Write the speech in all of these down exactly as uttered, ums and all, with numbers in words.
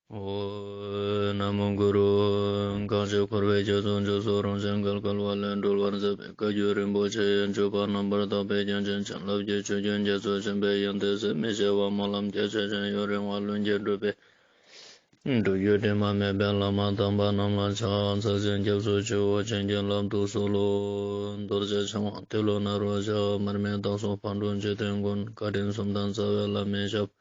ཨོཾ། ན་མོ་གུ་རུ། གང་ཞིག་འཁོར་བའི་རྒྱ་མཚོ་མཇུག་སོགས་རང་བཞིན་གལ་གལ་བ་ལས་སྒྲོལ་བར་མཛད་པའི་བཀའ་བརྒྱུད་རིན་པོ་ཆེ་ཡི་སྤྱོད་པ་རྣམ་པར་དག་པའི་རྒྱན་ཅན་བྱིན་རླབས་ཀྱི་ཆུ་རྒྱུན་རྒྱ་མཚོ་ཆེན་པོའི་ཡོན་ཏན་ཟད་མི་ཤེས་པ་སྨོན་ལམ་རྒྱ་ཆེ་ཞིང་ཡུན་རིང་བ་ལྷུན་གྱིས་གྲུབ་པའི་སྒྲུབ་བརྒྱུད་དྲི་མ་མེད་པའི་བླ་མ་དམ་པ་རྣམས་ལ་ཕྱག་འཚལ་ཞིང་སྐྱབས་སུ་མཆིའོ། བྱིན་གྱིས་བརླབ་ཏུ་གསོལ་ལོ། རྡོ་རྗེ་འཆང་དབང་ཏེ་ལོ་ནཱ་རོ་ཞབས། མར་མི་དྭགས་པོ་ཕག་གྲུ་འཇིག་རྟེན་མགོན། བཀའ་དྲིན་གསུམ་ལྡན་རྩ་བའི་བླ་མའི་ཞབས།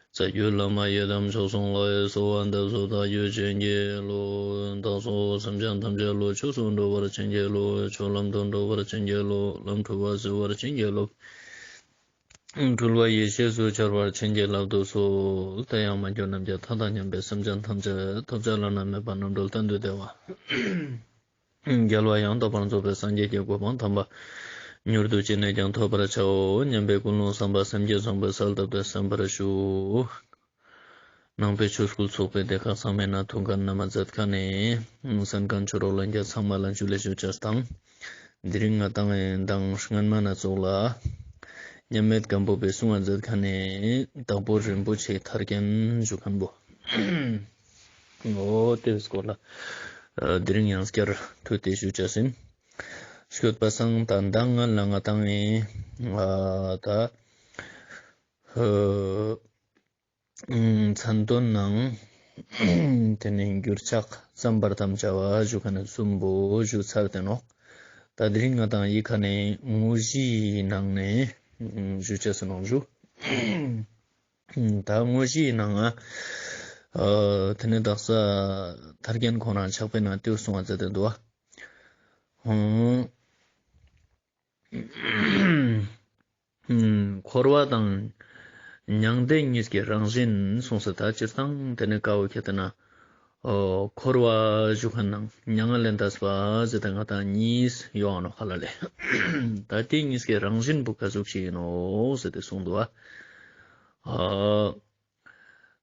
རྩ་བརྒྱུད་བླ་མ་ཡི་དམ་མཆོག་གསུམ་ལ་གསོལ་བ་འདེབས་སོ། བདག་རྒྱུད་བྱིན་གྱིས་རློབས། བདག་སོགས་སེམས་ཅན་ཐམས་ཅད་བློ་ཆོས་སུ་འགྲོ་བར་བྱིན་གྱིས་རློབས། ཆོས་ལམ་དུ་འགྲོ་བར་བྱིན་གྱིས་རློབས། ལམ་འཁྲུལ་པ་སེལ་བར་བྱིན་གྱིས་རློབས། འཁྲུལ་པ་ཡེ་ཤེས་སུ་འཆར་བར་བྱིན་གྱིས་བརླབ་ཏུ་གསོལ། དེ་ཡང་མ་གྱུར་ནམ་མཁའི་མཐའ་དང་མཉམ་པའི་སེམས་ཅན་ཐམས་ཅད་ཐོབ་བྱ་བླ་ན་མེད་པ་རྣམ་གྲོལ་གཏན་དུ་བདེ་བ། རྒྱལ་བ་ཡང་དག་པར་རྫོགས་པའི་སངས་རྒྱས་ཀྱི་གོ་འཕང་དམ་པ་མྱུར་དུ་ཅི་ནས་ཀྱང་ཐོབ་པར་བྱའོ་སྙམ་པའི་ཀུན་སློང་བསམ་པ་སེམས་བསྐྱེད་བཟང་པོས་གསལ་བཏབ་སྟེ་གསན་པར་ཞུ། ནང་པའི་ཆོས་སྐུལ་ཚོགས་པའི་སྡེ་ཁག་ཚང་མའི་ནང་ཐུགས་འགན་རྣམ་པ་མཛད་མཁན་ནི་གསན་མཁན་ཆོས་གྲོགས་ལྷན་རྒྱས་ཚང་མ་ལ་ཇུ་ལེ་ཞུ་ཅེས་དང་། དེ་རིང་ང་ཏང་མདང་སྔན་མ་ན་ཙོགས་ལ་མཉམ་མེད་སྒམ་པོ་པའི་གསུང་བ་མཛད་མཁན་ནི་དྭགས་པོ་རིན་པོ་ཆེའི་ཐར་རྒྱན་ཞུ་མཁན་པོ། འོ་དེའི་སྐོར་ལ་དེ་རིང་ཡང་བསྐྱར་ཐུགས་ཏེ་ཞུ་ཅེས་ཡིན། སྐྱོད་པ་སང་ད་མདང་ང་ལ་ང་ཏང་ཨེ་ད་མཚན་དོན་ནང་དེ་ནས་འགྱུར་ཕྱག་བརྩམ་པར་དམ་བཅའ་བ་ཞུ་མཁན་ནི་གསུམ་པོ་ཞུ་ཚར་ཏེ་ནོག་ད་དེ་རིང་ང་ཏང་ཡི་ཁ་ནས་དངོས་གཞིའི་ནང་ནས་ཞུ་ཅེས་ཡིན་ནོག་ཞུ། ད་དངོས་གཞིའི་ནང་ང་དེ་ནས་དག་ས་ཐར་རྒྱན་ཁོ་རང་ཕྱག་དཔེའི་ནང་དེ་གསུང་བ་མཛད་དེ་འདུག་བ། འཁོར་བ་དང་མྱང་འདས་གཉིས་ཀྱི་རང་བཞིན་གསུངས་སོ། ད་སྤྱིར་བཏང་དེ་ནས་ཀ་བོ་ཁྱེར་ཏེ་ན་འཁོར་བ་ཞུ་མཁན་ནང་མྱ་ངན་ལས་འདས་པ་ཟེར་ཏེ་ང་ཏང་གཉིས་ཡོང་ནོག་ཧ་ལ་ལེ། ད་དེ་གཉིས་ཀྱི་རང་བཞིན་པོ་ག་ཟུག་ཞིག་ཡིན་ནོག་ཟེར་ཏེ་གསུངས་འདུག་བ།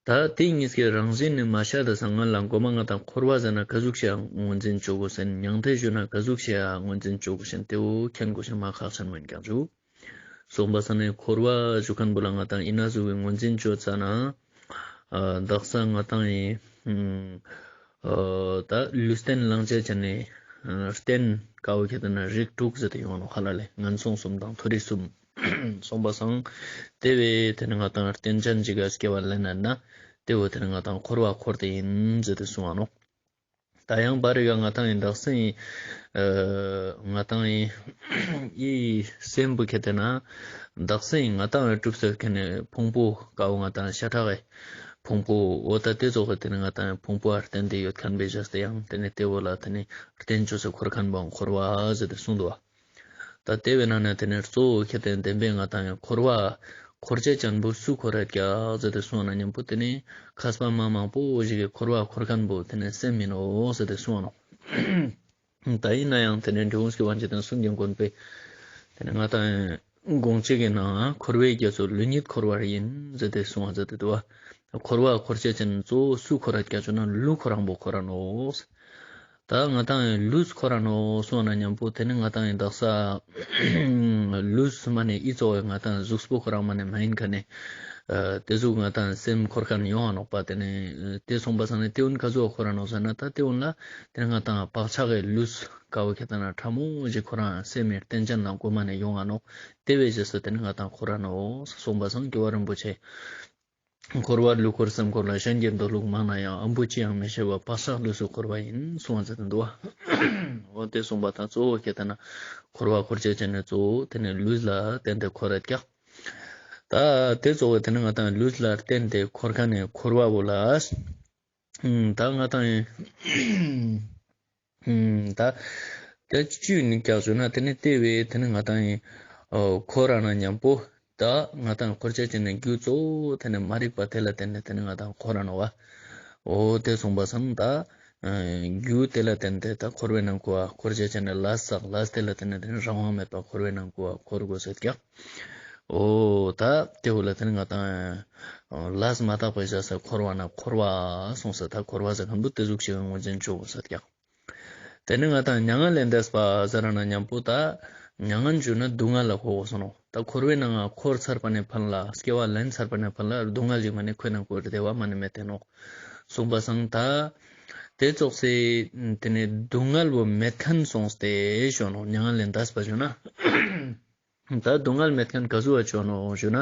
ད་དེ་གཉིས་ཀྱི་རང་བཞིན་ནི་མ་ཤད་ད་སྔ་ལ་མགོ་མ་ང་ཏང་འཁོར་བ་ཟེར་ན་ག་ཟུག་ཞིག་ངོས་འཛིན་བཅོ་དགོས་ཟེར་ན། མྱང་འདས་ཞུ་ན་ག་ཟུག་ཞིག་ངོས་འཛིན་བཅོ་དགོས་ཟེར་ན་དེ་བོ་མཁྱེན་དགོས་ཤེས་མ་ཁག་ཆེན་མོ་ཡིན་ཀྱང་ཞུ། གསུངས་པ་སང་ནི་འཁོར་བ་ཞུ་མཁན་པོ་ལ་ང་ཏང་ཡིན་ན་ཟུག་གི་ངོས་འཛིན་བཅོ་ཙ་ན། དག་ས་ང་ཏང་ཡིན། ད་ལུས་རྟེན་བླང་བྱ་བྱས་ནས་རྟེན་ཀ་བོ་ཁྱེར་ཏེ་ན་རིགས་དྲུག་ཟེར་ཏེ་ཡོང་ནོག་ཧ་ལ་ལེ། ངན་སོང་གསུམ་དང་མཐོ་རིས་གསུམ། གསུངས་པ་སང་དེ་བས་དེ་ནི་ང་ཏང་རྟེན་ཅན་ཅིག་ག་སྐྱེ་བ་ལེན་ན་ན་དེ་བོ་དེ་ནི་ང་ཏང་འཁོར་བ་འཁོར་ཏེ་ཡིན་ཟེར་ཏེ་གསུང་བ་ནོག་ད་ཡང་པ་རི་ག་ང་ཏང་ཡིན་དག་ས་ཡིན། ང་ཏང་ཡིན་ཨི་སེམས་པོ་ཁྱེར་ཏེ་ན་དག་ས་ཡིན་ང་ཏང་ཡིན་གྲུབ་ཟེར་མཁན་ནི་ཕུང་པོ་ཀ་བོ་ང་ཏང་ཤ་ཁྲག་གི་ཕུང་པོ་འོ་ད་དེ་ཙོགས་དེ་ནི་ང་ཏང་ཡིན་ཕུང་པོ་བརྟེན་ཏེ་ཡོད་མཁན་པའི་བཞག་སྟེ་ཡང་དེ་ནི་དེ་བོ་ལ་དེ་ནི་རྟེན་བཅོས་སེ་འཁོར་མཁན་པོ་འཁོར་བ་ཟེར་ཏེ་གསུངས་འདུག་བ། ད་དེ་བས་ན་ནི་དེ་ནི་གཙོ་བོ་ཁྱེར་ཏེ་བདེན་པའི་ང་ཏང་ཡིན་འཁོར་བ་འཁོར་བྱེད་ཅན་པོ་སུ་འཁོར་རད་ཀྱག་ཟེར་ཏེ་གསུངས་ན་མཉམ་པོ་དེ་ནི་མཁས་པ་མ་མང་པོ་ཞིག་གི་འཁོར་བ་འཁོར་མཁན་པོ་དེ་ནི་སེམས་ཡིན་ནོག་ཟེར་ཏེ་གསུངས་ནོག་ད་ཡིན་ན་ཡང་དེ་ནི་འབྲི་གུང་སྐྱོབ་པ་འཇིག་རྟེན་གསུམ་གྱི་མགོན་པོས་དེ་ནི་ང་ཏང་དགོངས་གཅིག་གི་ནང་འཁོར་བའི་རྒྱ་མཚོ་ལུས་ཉིད་འཁོར་བ་ཡིན་ཟེར་ཏེ་གསུངས་པ་ཟེར་ཏེ་འདུག་བ། འཁོར་བ་འཁོར་བྱེད་ཅན་གཙོ་བོ་སུ་འཁོར་རད་ཀྱག་ཟེར་ན་ལུས་ཁོ་རང་པོ་འཁོར་ར་ནོག་ད་ང་ཏང་ཡིན་ལུས་འཁོར་ར་ནོག་གསུངས་ན་མཉམ་པོ་དེ་ནི་ང་ཏང་ཡིན་དག་ས་ལུས་མ་ནེ་ཨི་ཙོགས་ཡིན་ང་ཏང་གཟུགས་པོ་ཁོ་རང་མ་ནེ་མ་ཡིན་མཁན་ནི་དེ་ཟུག་ང་ཏང་སེམས་འཁོར་མཁན་ཡོང་ང་ནོག་པ། དེ་ནི་དེ་གསུངས་པ་སང་ནི་དེ་བོ་ནི་ག་ཟུག་འཁོར་ར་ནོག་ཟེར་ན་ད་དེ་བོ་ལ་དེ་ནི་ང་ཏང་བག་ཆགས་ཀྱི་ལུས་ཀ་བོ་ཁྱེར་ཏེ་ན་ཕྲ་མོ་ཞིག་ཁོ་རང་སེམས་མི་རྟེན་ཅན་ལ་མགོ་མ་ནེ་ཡོང་ང་ནོག་དེ་བས་བྱས་སེ་དེ་ནི་ང་ཏང་འཁོར་ར་ནོག་གསུངས་པ་སང་རྒྱལ་བ་རིན་པོ་ཆེ། འཁོར་བ་ལུས་འཁོར་སེམས་འཁོར་ལ། གཞན་གྱི་འདོད་ལུགས་མང་ན་ཡང་། ཨ་འབུ་ཅི་ཡང་མི་ཤེས་པ། བག་ཆགས་ལུས་སུ་འཁོར་བ་ཡིན། གསུངས་པ་ཟེར་ཏེ་འདུག་བ། འོ་དེ་གསུངས་པ་དང་གཙོ་བོ་ཁྱེར་ཏེ་ན་འཁོར་བ་འཁོར་བྱེད་ཅན་ནི་གཙོ་བོ་དེ་ནི་ལུས་ལ་བརྟེན་ཏེ་འཁོར་རད་ཀྱག་ད་དེ་གཙོ་བོ་དེ་ནི་ང་ཏང་ལུས་ལ་བརྟེན་ཏེ་འཁོར་མཁན་ནི་འཁོར་བ་བོ་ལ། ད་ང་ཏང་ཡིན། ད་དེ་ཅི་ཡིན་ཀྱག་ཟེར་ན་དེ་ནི་དེ་བས་དེ་ནི་ང་ཏང་ཡིན་འཁོར་ར་ན་མཉམ་པོ་ད་ང་ཏང་འཁོར་བྱེད་ཅན་ནི་རྒྱུ་གཙོ་བོ་དེ་ནི་མ་རིག་པ་དེ་ལ་བརྟེན་ནས་དེ་ནི་ང་ཏང་འཁོར་ར་ནོག་བ། འོ་དེ་གསུངས་པ་སང་ད་རྒྱུ་དེ་ལ་བརྟེན་ཏེ་ད་འཁོར་བའི་ནང་ཁུ་བ་འཁོར་བྱེད་ཅན་ནི་ལས་བསགས། ལས་དེ་ལ་བརྟེན་ནས་དེ་ནི་རང་དབང་མེད་པ་འཁོར་བའི་ནང་ཁུ་བ་འཁོར་དགོས་ཟེར་ཀྱག་འོ་ད་དེ་བོ་ལ་དེ་ནི་ང་ཏང་ལས་མ་དག་པའི་བྱས་སེ་འཁོར་བ་ན་འཁོར་བ་གསུངས་སེ་ད་འཁོར་བ་ཟེར་མཁན་པོ་དེ་ཟུག་ཞིག་ངོས་འཛིན་བཅོ་དགོས་ཟེར་ཀྱག་དེ་ནི་ང་ཏང་མྱ་ངན་ལས་འདས་པ་ཟེར་ན་མཉམ་པོ་ད་མྱ་ངན་ཞུ་ན་སྡུག་བསྔལ་ལ་གོ་དགོས་སོ་ནོག་ད་འཁོར་བའི་ནང་ང་འཁོར་ཚར་བ་ནས་ཕན་ལ་སྐྱེ་བ་ལེན་ཚར་བ་ནས་ཕན་ལ་སྡུག་བསྔལ་ཞིག་མ་ནེ་ཁོའི་ནང་ཁུ་བདེ་བ་མ་ནེ་མེད་དེ་ནོག་གསུངས་པ་སང་ད་དེ་ཙོགས་སེ་དེ་ནས་སྡུག་བསྔལ་བོ་མེད་མཁན་སོང་སྟེ་ཞུ་ནོག། མྱ་ངན་ལས་འདས་པ་ཞུ་ན། ད་སྡུག་བསྔལ་མེད་མཁན་ག་ཟུག་བ་ཅོ་ནོག་ཞུ་ན།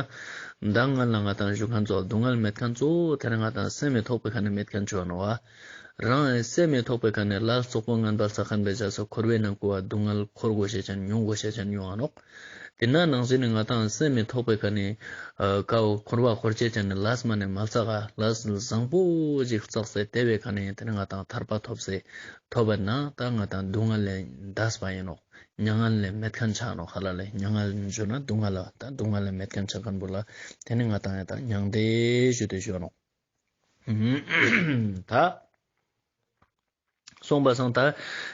མདང་སྔན་ལ་ང་དང་ཞུ་མཁན་ཙོགས་སྡུག་བསྔལ་མེད་མཁན་ཙོགས་དེ་ནས་ང་དང་སེམས་མི་ཐོགས་པའི་ཁ་ནས་མེད་མཁན་ཅོ་ནོག་བ། རང་སེམས་མི་ཐོགས་པའི་ཁ་ནས་ལས་རྩོག་པོ་ངན་པ་བསགས་མཁན་བེ་ཅ་ས་འཁོར་བའི་ནང་ཀུ་བ་སྡུག་བསྔལ་འཁོར་དགོས་ཤེས་ཅན་མྱོང་དགོས་ཤེས་ཅན་ཡོང་ང་ནོག། དེ་ན་ནང་བཞིན་ནི་ང་དང་སེམས་མི་ཐོགས་པའི་ཁ་ནས་ཀ་བོ་འཁོར་བ་འཁོར་ཅེས་ཅན་ནི་ལས་མ་ནས་མ་བསགས་ལས་བཟང་པོ་ཞིག་བསགས་སེ་དེ་བའི་ཁ་ནས་དེ་ནས་ང་དང་ཐར་པ་ཐོབ་སེ་ཐོབ་པ་ན་ད་ང་དང་སྡུག་བསྔལ་ལས་འདས་པ་ཡིན་ནོག། མྱ་ངན་ལས་མེད་མཁན་ཆ་ནོག་ཧ་ལ་ལས། མྱ་ངན་ཞུ་ན་སྡུག་བསྔལ་ལ་ད་སྡུག་བསྔལ་ལས་མེད་མཁན་ཆ་མཁན་པོ་ལ་དེ་ནས་ང་དང་ཡང་ད་མྱང་འདས་ཞུ་དེ་ཞུ་ནོག། ད་གསུངས་པ་སང་ད་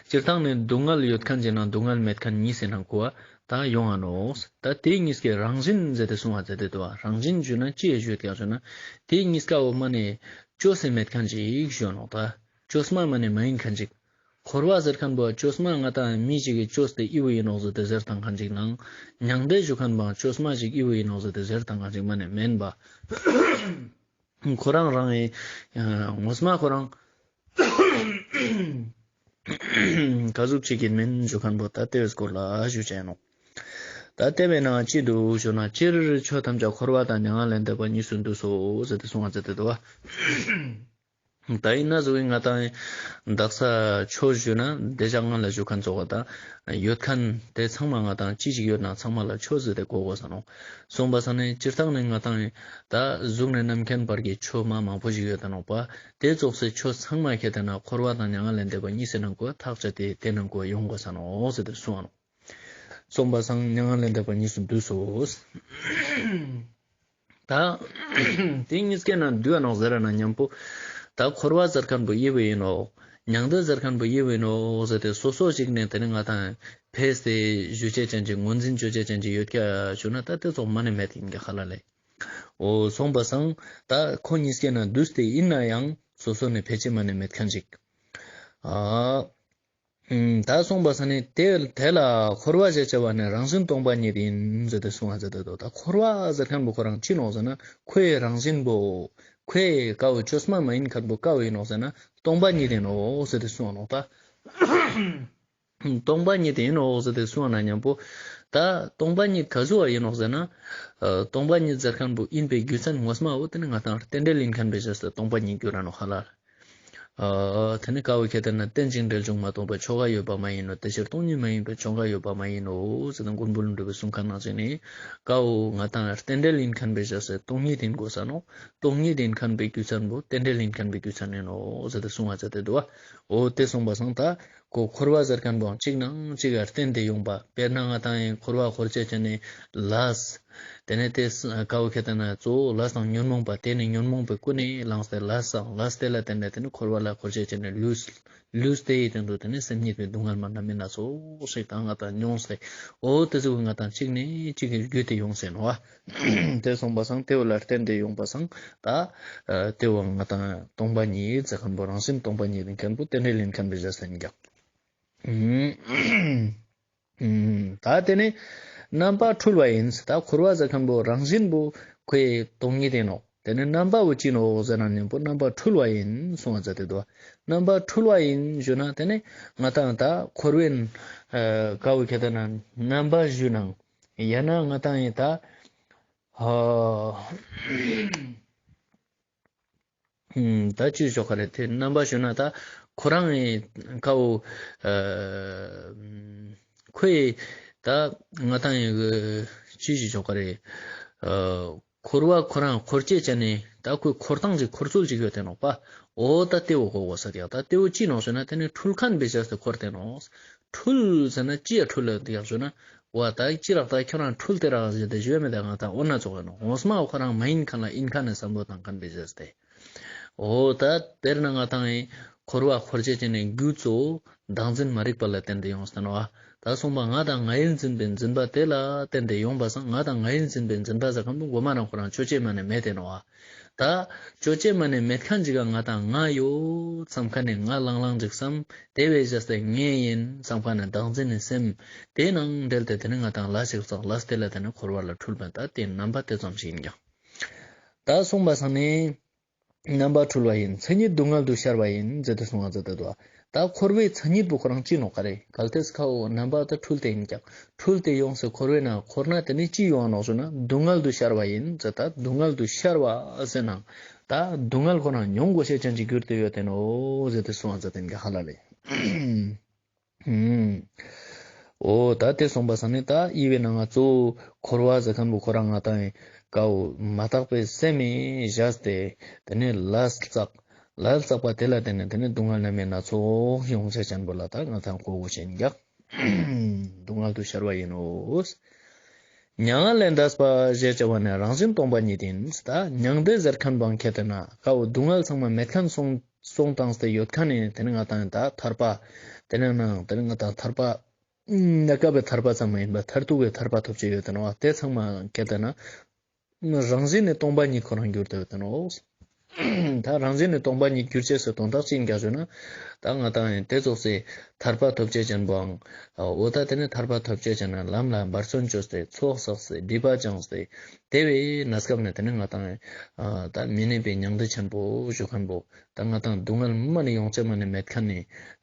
སྤྱིར་བཏང་ནས་སྡུག་བསྔལ་ཡོད་མཁན་གྱི་ནང་སྡུག་བསྔལ་མེད་མཁན་གཉིས་སེ་ནང་ཀུ་བ་ད་ཡོང་ང་ནོག། ད་དེ་གཉིས་ཀའི་རང་བཞིན་ཟེར་ཏེ་གསུང་བ་ཟེར་ཏེ་འདུག་བ། རང་བཞིན་ཞུ་ན་ཅི་ཡེ་ཞུ་ཡོད་ཀྱག་ཞུ་ན། དེ་གཉིས་ཀ་བོ་མ་ནས་བཅོས་སེ་མེད་མཁན་ཅིག་ཞུ་ནོག། ད་བཅོས་མ་མ་ནས་མ་ཡིན་མཁན་ཅིག། འཁོར་བ་ཟེར་མཁན་པོ་བཅོས་མ་ང་དང་མི་ཞིག་གི་བཅོས་ཏེ་ཨི་བོ་ཡིན་ནོག་ཟེར་ཏེ་ཟེར་བཏང་མཁན་ཅིག་ནང་། མྱང་འདས་ཞུ་མཁན་པོ་བཅོས་མ་ཞིག་ཨི་བོ་ཡིན་ནོག་ཟེར་ཏེ་ཟེར་བཏང་མཁན་ཅིག་མ་ནས་མེན་པ། ཁོ་རང་རང་ཨི་ངོ་མ་ཁོ་རང་ག་ཟུག་ཅིག་ཡིན་མིན་ཞུ་མཁན་པོ་ད་དེ་བས་སྐོར་ལ་ཞུ་ཅེས་ནོག། ད་དེ་བས་ན་ཅི་འདུག་ཞུ་ན། སྤྱིར་ཆོས་ཐམས་ཅད་འཁོར་བ་དང་མྱ་ངན་ལས་འདས་པ་གཉིས་སུ་འདུས་སོ་ཟེར་ཏེ་གསུང་བ་ཟེར་ཏེ་འདུག་བ། ད་ཡིན་ན་ཟུག་གི་ང་དང་དག་ས་ཆོས་ཞུ་ན་དེ་ཞག་སྔ་ལ་ཞུ་མཁན་ཙོགས་པ་དང་ཡོད་མཁན་དེ་ཚང་མ་ང་དང་ཅི་ཞིག་ཡོད་ན་ཚང་མ་ལ་ཆོས་ཟེར་ཏེ་གོ་དགོས་ས་ནོག། གསུངས་པ་སང་ནས་སྤྱིར་བཏང་ནས་ང་དང་ད་གཟུགས་ནས་རྣམ་མཁྱེན་བར་གྱི་ཆོས་མ་མང་པོ་ཞིག་ཡོད་ད་ནོག་པ། དེ་ཙོགས་སེ་ཆོས་ཚང་མ་ཁྱེར་ཏེ་ན་འཁོར་བ་དང་མྱ་ངན་ལས་འདས་པ་གཉིས་སེ་ནང་ཀུ་བ་ཐག་བཅད་དེ་དེ་ནང་ཀུ་བ་ཡོང་དགོས་ས་ནོག་ཟེར་ཏེ་གསུང་བ་ནོག། གསུངས་པ་སང་མྱ་ངན་ལས་འདས་པ་གཉིས་སུ་འདུས་སོ། ད་དེ་གཉིས་ཀའི་ནང་འདུས་པ་ནོག་ཟེར་ན་མཉམ་པོ་ད་འཁོར་བ་ཟེར་མཁན་པོ་ཨི་བོ་ཡིན་ནོག། མྱང་འདས་ཟེར་མཁན་པོ་ཨི་བོ་ཡིན་ནོག་ཟེར་ཏེ་སོ་སོ་ཞིག་ནས་དེ་ནི་ང་དང་ཕེས་ཏེ་ཞུ་ཅེས་ཅན་ཅིག་ངོས་འཛིན་ཅོ་ཅེས་ཅན་ཅིག་ཡོད་ཀྱག་ཞུ་ན་ད་དེ་ཙོགས་མ་ནས་མེད་ཡིན་ཀྱག་ཧ་ལ་ལས། འོ་གསུངས་པ་སང་ད་ཁོ་གཉིས་ཀའི་ནང་འདུས་ཏེ་ཡིན་ན་ཡང་སོ་སོ་ནས་ཕེ་ཅེས་མ་ནས་མེད་མཁན་ཅིག། ཨ། ཨུམ། ད་གསུངས་པ་སང་ནི་དེ་དེ་ལ་འཁོར་བ་ཞེས་བྱ་བ་ནི་རང་བཞིན་སྟོང་པ་ཉིད་ཡིན་ཟེར་ཏེ་གསུངས་པ་ཟེར་ཏེ་འདུག། ད་འཁོར་བ་ཟེར་མཁན་པོ་ཁོ་རང་ཅི་ནོག་ཟེར་ན་ཁོའི་རང་བཞིན་པོ་ཁོའི་ཀ་བོ་བཅོས་མ་མ་ཡིན་མཁན་པོ་ཀ་བོ་ཡིན་ནོག་ཟེར་ན་སྟོང་པ་ཉིད་ཡིན་ནོག་ཟེར་ཏེ་གསུངས་ནོག། ད་སྟོང་པ་ཉིད་ཡིན་ནོག་ཟེར་ཏེ་གསུངས་ན་མཉམ་པོ་ད་སྟོང་པ་ཉིད་ག་ཟུག་པ་ཡིན་ནོག་ཟེར་ན། ཨ། སྟོང་པ་ཉིད་ཟེར་མཁན་པོ་ཡིན་པའི་རྒྱུ་མཚན་ངོ་མ་བོ་དེ་ནི་ང་དང་རྟེན་འབྲེལ་ཡིན་མཁན་པའི་ཕྱིར་སྟོང་པ་ཉིད་འགྱུར་ར་ནོག་ཧ་ལ། ཨ། དེ་ནི་ཀ་བོ་ཁྱེར་ཏེ་ན་རྟེན་ཅིང་འབྲེལ་བྱུང་མ་སྟོང་པའི་ཆོས་འགའ་ཡོད་པ་མ་ཡིན་ནོ། དེ་ཕྱིར་སྟོང་ཉིད་མ་ཡིན་པའི་ཆོས་འགའ་ཡོད་པ་མ་ཡིན་ནོ་ཟེར་ཏེ་མགོན་པོ་ཀླུ་སྒྲུབ་པའི་གསུང་ཁན་ནང་བཞིན་ནི་ཀ་བོ་ང་དང་རྟེན་འབྲེལ་ཡིན་མཁན་པའི་ཕྱིར་སྟོང་ཉིད་ཡིན་དགོས་ས་ནོག། སྟོང་ཉིད་ཡིན་མཁན་པའི་རྒྱུ་མཚན་པོ་རྟེན་འབྲེལ་ཡིན་མཁན་པའི་རྒྱུ་མཚན་ཡིན་ནོག་ཟེར་ཏེ་གསུང་བ་ཟེར་ཏེ་འདུག་པ། འོ་དེ་གསུངས་པ་སང་ད་ཁོ་འཁོར་བ་ཟེར་མཁན་པོའང་གཅིག་ནང་གཅིག་ག་བརྟེན་ཏེ་ཡོང་པ། དཔེར་ན་ང་དང་ཡིན་འཁོར་བ་འཁོར་ཅེས་ཅན་ནི་ལས། དེ་ནས་དེ་ཀ་བོ་ཁྱེར་ཏེ་ན་གཙོ་བོ་ལས་དང་ཉོན་མོངས་པ། དེ་ནི་ཉོན་མོངས་པའི་ཀུན་ནས་བསླངས་ཏེ་ལས་དང་ལས་དེ་ལ་བརྟེན་ནས་དེ་ནི་འཁོར་བ་ལ་འཁོར་ཅེས་ཅན་ནི་ལུས། ལུས་དེ་ཡི་སྟེང་དུ་དེ་ནི་སེམས་ཉིད་པའི་སྡུག་བསྔལ་མ་རྣམ་སྨིན་སྣ་ཚོགས་ཤིག་དང་ང་དང་མྱོང་སྟེ། འོ་དེ་ཚོ་ང་དང་གཅིག་ནས་གཅིག་གི་བརྒྱུད་དེ་ཡོང་ཟེར་ནོག་པ། དེ་གསུངས་པ་སང་དེ་བོ་ལ་བརྟེན་ཏེ་ཡོང་པ་སང་ད་དེ་བོ་ང་དང་སྟོང་པ་ཉིད་ཟེར་མཁན་པོ་རང་བཞིན་སྟོང་པ་ཉིད་ཡིན་མཁན་པོ་རྟེན་འབྲེལ་ཡིན་མཁན་པའི་ཕྱིར་ཟེར་ནི་ཀྱང་། ད་དེ་ནི་རྣམ་པ་འཁྲུལ་བ་ཡིན། ད་འཁོར་བ་ཟེར་མཁན་པོ་རང་བཞིན་པོ་ཁོའི་སྟོང་ཉིད་ཡིན་ནོག། དེ་ནི་རྣམ་པ་བོ་ཅི་ནོག་ཟེར་ན་མཉམ་པོ་རྣམ་པ་འཁྲུལ་བ་ཡིན་གསུངས་པ་ཟེར་ཏེ་འདུག། རྣམ་པ་འཁྲུལ་བ་ཡིན་ཞུ་ན་དེ་ནི་ང་དང་ད་འཁོར་བའི་ཀ་བོ་ཁྱེར་ཏེ་ན་རྣམ་པ་ཞུ་ནང་ཡང་ན་ང་དང་ཡིན་ད་ཨ། ད་ཅི་ཞིག་ཆོག་ག་རེད། དེ་རྣམ་པ་ཞུ་ན་ད་ཁོ་རང་ཡི་ཀ་བོ་ཨ་ཁོའི་ད་ང་དང་ཡི་ཅི་ཞིག་ཆོག་ག་རེད། ཨ་འཁོར་བ་ཁོ་རང་འཁོར་ཅེས་ཅན་ནི་ད་ཁོའི་འཁོར་སྟངས་ཅིག་འཁོར་ཚུལ་ཅིག་ཡོད་དེ་ནོག་པ། འོ་ད་དེ་བོ་གོ་དགོས་ས་དེ་ཡང་ད་དེ་བོ་ཅི་ནོག་ཞུ་ན་དེ་ནི་འཁྲུལ་མཁན་པའི་ཕྱིར་ཏེ་འཁོར་དེ་ནོག། འཁྲུལ་ཟེར་ན་ཅི་ཡ་འཁྲུལ་ལ་དེ་ཡང་ཞུ་ན། བ་ད་ཅི་རག་ད་ཁྱོད་རང་འཁྲུལ་ཏེ་རག་ཟེར་ཏེ་ཞུ་ཡ་མེད། ད་ང་དང་འོ་ན་ཙོགས་ཡིན་ནོག། འོ་སྨྲ་བ་ཁོ་རང་མ་ཡིན་མཁན་ལ་ཡིན་མཁན་ནི་བསམ་བློ་བཏང་མཁན་པའི་ཕྱིར་ཏེ། འོ་ད་དཔེར་ན་ང་དང་ཡིན་འཁོར་བ་འཁོར་ཅེས་ཅན་ནི་རྒྱུ་གཙོ་བོ་བདག་འཛིན་མ་རིག་པ་ལ་བརྟེན་ཏེ་ཡོང་སྟེ་ནོག། ད་གསུངས་པ་ང་དང་ང་ཡིར་འཛིན་པའི་འཛིན་པ་དེ་ལ་བརྟེན་ཏེ་ཡོང་པ་སང་ང་དང་ང་ཡིར་འཛིན་པའི་འཛིན་པ་ཟེར་མཁན་པོ་མགོ་མ་རང་ཁོ་རང་ཅོ་ཅེས་མ་ནི་མེད་དེ་ནོག། ད་ཅོ་ཅེས་མ་ནི་མེད་མཁན་ཅིག་ག་ང་དང་ང་ཡོད་བསམ་མཁན་ནི་ང་ལང་ལང་ཅིག་བསམ། དེ་བས་བྱས་ཏེ་ངའི་ཡིན་བསམ་མཁན་ནི་བདག་འཛིན་ནི་སེམས། དེ་ནང་འབྲེལ་ཏེ་དེ་ནི་ང་དང་ལས་ཤིག་བསགས། ལས་དེ་ལ་དེ་ནི་འཁོར་བ་ལ་འཁྲུལ་པ་ད་དེ་རྣམ་པ་དེ་ཙམ་ཞིག་ཡིན་ཀྱང་། ད་གསུངས་པ་སང་ནི། རྣམ་པ་འཁྲུལ་བ་ཡིན། མཚན་ཉིད་སྡུག་བསྔལ་དུ་ཤར་བ་ཡིན་ཟེར་ཏེ་གསུངས་པ་ཟེར་ཏེ་འདུག། ད་འཁོར་བའི་མཚན་ཉིད་པོ་ཁོ་རང་ཅི་ནོག་ག་རེ། གལ་ཏེ་ཁོ་རྣམ་པ་ད་འཁྲུལ་ཏེ་ཡིན་ཀྱག། འཁྲུལ་ཏེ་ཡོངས་སེ་འཁོར་བའི་ནང་འཁོར་ན་དེ་ནི་ཅི་ཡོང་ནོག་ཟེར་ན་སྡུག་བསྔལ་དུ་ཤར་བ་ཡིན་ཟེར། ད་སྡུག་བསྔལ་དུ་ཤར་བ་ཟེར་ན་ད་སྡུག་བསྔལ་ཁོ་རང་མྱོང་དགོས་ཤེས་ཅན་ཅིག་གྱུར་ཏེ་ཡོད་དེ་ནོག་ཟེར་ཏེ་གསུངས་པ་ཟེར་ཏེ་ཡིན་ཀྱག་ཧ་ལ་ལེ། ཨུམ། འོ་ད་དེ་གསུངས་པ་སང་ནི་ད་ཡི་བའི་ནང་ང་གཙོ་བོ་འཁོར་བ་ཟེར་མཁན་པོ་ཁོ་རང་ང་ཏང་ཀའོ་མ་དག་པའི་སེམས་མི་བཞག་སྟེ་དེ་ནས་ལས་བསགས། ལས་བསགས་པ་དེ་ལ་བརྟེན་ནས་དེ་ནས་སྡུག་བསྔལ་རྣམ་སྨིན་སྣ་ཚོགས་ཡོང་ཆ་ཅན་པོ་ལ་ད་ང་ཏང་གོ་དགོས་ཤེས་ཡིན་ཀྱག། སྡུག་བསྔལ་དུ་ཤར་བ་ཡིན་ནོ། མྱ་ངན་ལས་འདས་པ་ཞེས་བྱ་བ་ནི་རང་བཞིན་སྟོང་པ་ཉིད་ཡིན། ད་མྱང་འདས་ཟེར་མཁན་པོའང་ཁྱེར་ཏེ་ན་ཀའོ་སྡུག་བསྔལ་ཚང་མ་མེད་མཁན་སོང་སོང་བཏང་སྟེ་ཡོད་མཁན་ནི་དེ་ནི་ང་ཏང་ད་ཐར་པ། དེ་ནི་ནང་དེ་ནི་ང་ཏང་ཐར་པ། གནས་སྐབས་པའི་ཐར་པ་ཙམ་མ་ཡིན་པར་མཐར་ཐུག་གི་ཐར་པ་ཐོབ་ཅེས་ཡོད་དེ་ནོག། དེ་ཚང་མ་ཁྱེར་ཏེ་ན་རང་བཞིན་ནི་སྟོང་པ་ཉིད་ཁོ་རང་གྱུར་ཏེ་ཡོད་དེ་ནོག། ད་རང་བཞིན་ནི་སྟོང་པ་ཉིད་གྱུར་ཅེས་སི་དོན་དག་ཅི་ཡིན་ཀྱག་ཞུ་ན། ད་ང་ཏང་ཡིན་དེ་ཙོགས་སི་ཐར་པ་ཐོབ་ཅེས་ཅན་པོའང་། འོ་ད་དེ་ནི་ཐར་པ་ཐོབ་ཅེས་ཅན་ན་ལམ་ལ་འབད་བརྩོན་བཅོས་ཏེ་ཚོགས་བསགས་ཏེ་སྒྲིབ་པ་སྦྱངས་ཏེ། དེ་བས་གནས་སྐབས་ནས་དེ་ནི་ང་ཏང་ཡིན་ད་མི་གནས་པའི་མྱང་འདས་ཆེན་པོ་ཞུ་མཁན་པོ། ད་ང་ཏང་སྡུག་བསྔལ་མ་ནི་ཡོང་ཅེས་མ་ནི་མེད་མཁན་ནི།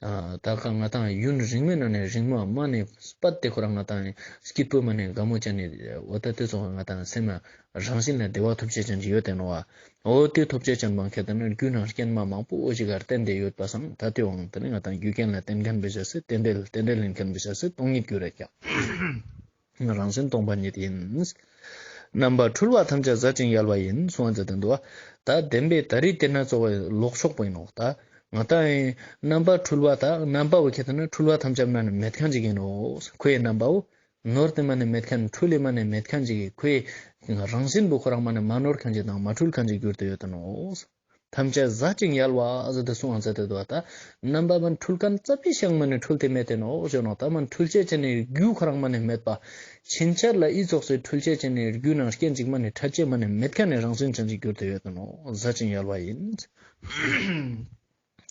ཨ་ད་ཁ་ང་ཏང་ཡུན་རིང་མོའི་ནང་ནས་རིང་མོ་མ་ནི་སྤད་དེ་ཁོ་རང་ང་ཏང་སྐྱིད་པོ་མ་ནི་དགའ་མོ་ཅན་ནི་འོ་ད་དེ་ཚོ་ང་ཏང་སེམས་རང་བཞིན་ལ་བདེ་བ་ཐོབ་ཅེས་ཅན་ཅིག་ཡོད་དེ་ནོག་བ། འོ་དེ་ཐོབ་ཅེས་ཅན་པོའང་ཁྱེར་ཏེ་ན་རྒྱུ་ནང་རྐྱེན་མ་མང་པོ་འོ་ཞིག་ག་བརྟེན་ཏེ་ཡོད་པ་སང་ད་དེའང་དེ་ནི་ང་ཏང་རྒྱུ་རྐྱེན་ལ་བརྟེན་མཁན་པའི་བྱ་སེ་རྟེན་འབྲེལ་རྟེན་འབྲེལ་ཡིན་མཁན་པའི་བྱ་སེ་སྟོང་ཉིད་གྱུར་རེད་ཀྱག། རང་བཞིན་སྟོང་པ་ཉིད་ཡིན། རྣམ་པ་འཁྲུལ་བ་ཐམས་ཅད་ཟད་ཅིང་ཡལ་བ་ཡིན་གསུངས་པ་ཟེར་དེ་འདུག་བ། ད་བདེན་པའི་ད་རེས་དེ་ན་གཙོ་བོ་ལོག་ཕྱོགས་པོ་ཡིན་ནོག། ད་ང་ཏང་ཡིན་རྣམ་པ་འཁྲུལ་བ་ད་རྣམ་པ་བོ་ཁྱེར་ཏེ་ན་འཁྲུལ་བ་ཐམས་ཅད་མ་ནི་མེད་མཁན་ཅིག་ཡིན་ནོག། ཁོའི་རྣམ་པ་བོ་ནོར་ཏེ་མ་ནི་མེད་མཁན་འཁྲུལ་ལེ་མ་ནི་མེད་མཁན་ཅིག་གི་ཁོའི་རང་བཞིན་པོ་ཁོ་རང་མ་ནི་མ་ནོར་མཁན་ཅིག་དང་མ་འཁྲུལ་མཁན་ཅིག་གྱུར་ཏེ་ཡོད་དེ་ནོག། ཐམས་ཅད་ཟད་ཅིང་ཡལ་བ་ཟེར་ཏེ་གསུངས་པ་ཟེར་ཏེ་འདུག་བ། ད་རྣམ་པ་མ་འཁྲུལ་མཁན་ཙ་པིག་ཤིག་མ་ནི་འཁྲུལ་ཏེ་མེད་དེ་ནོག་ཞུ་ནོག། ད་མ་འཁྲུལ་ཅེས་ཅན་ནི་རྒྱུ་ཁོ་རང་མ་ནི་མེད་པ། ཕྱིན་ཆད་ལ་ཨི་ཙོགས་སི་འཁྲུལ་ཅེས་ཅན་ནི་རྒྱུ་ནང་རྐྱེན་ཅིག་མ་ནི་འཕྲད་ཅེས་མ་ནི་མེད་མཁན་ནི་རང་བཞིན་ཅན་ཅིག་གྱུར་ཏེ་ཡོད་དེ་ནོག། ཟད་ཅིང་ཡལ་བ་ཡིན།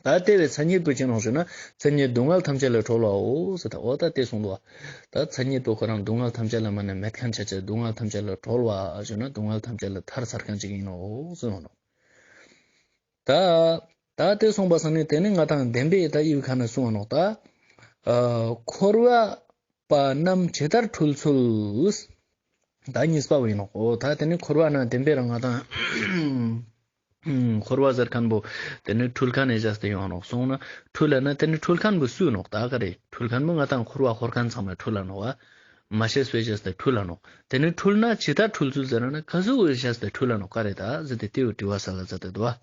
ད་དེ་བས་མཚན་ཉིད་པོ་ཅི་ནོག་ཞུ་ན་མཚན་ཉིད་སྡུག་བསྔལ་ཐམས་ཅད་ལས་གྲོལ་བའོ་ཟེར་ད་འོ་ད་དེ་གསུངས་འདུག་བ། ད་མཚན་ཉིད་པོ་ཁོ་རང་སྡུག་བསྔལ་ཐམས་ཅད་ལ་མ་ནི་མེད་མཁན་ཆ་ཅེས་སྡུག་བསྔལ་ཐམས་ཅད་ལས་གྲོལ་བ་ཞུ་ན་སྡུག་བསྔལ་ཐམས་ཅད་ལས་ཐར་ཚར་མཁན་ཅིག་ཡིན་ནོག་གསུངས་ནོག། ད་ད་དེ་གསུངས་པ་སང་ནི་དེ་ནི་ང་ཏང་བདེན་པའི་ད་ཡི་བའི་ཁ་ནས་གསུངས་པ་ནོག། ད་ཨ་འཁོར་བ་པ་རྣམས་ཇི་ལྟར་འཁྲུལ་ཚུལ། ད་གཉིས་པ་བོ་ཡིན་ནོག། འོ་ད་དེ་ནི་འཁོར་བ་ན་བདེན་པའི་རང་ང་ཏང་འཁོར་བ་ཟེར་མཁན་པོ་དེ་ནི་འཁྲུལ་མཁན་ནི་བྱས་ཏེ་ཡོང་ནོག་གསུངས་ན་འཁྲུལ་ལ་ན་དེ་ནི་འཁྲུལ་མཁན་པོ་སུ་ནོག། ད་ག་རེ་འཁྲུལ་མཁན་པོ་ང་ཏང་འཁོར་བ་འཁོར་མཁན་ཚང་མ་འཁྲུལ་ལ་ནོག་བ། མ་ཤེས་པའི་བྱས་ཏེ་འཁྲུལ་ལ་ནོག། དེ་ནི་འཁྲུལ་ན་ཇི་ལྟར་འཁྲུལ་ཚུལ་ཟེར་ན་ག་ཟུག་གི་བྱས་ཏེ་འཁྲུལ་ལ་ནོག་ག་རེ་ད་ཟེར་ཏེ་དེ་བོ་དྲི་བ་སལ་ལ་མཛད་དེ་འདུག་བ།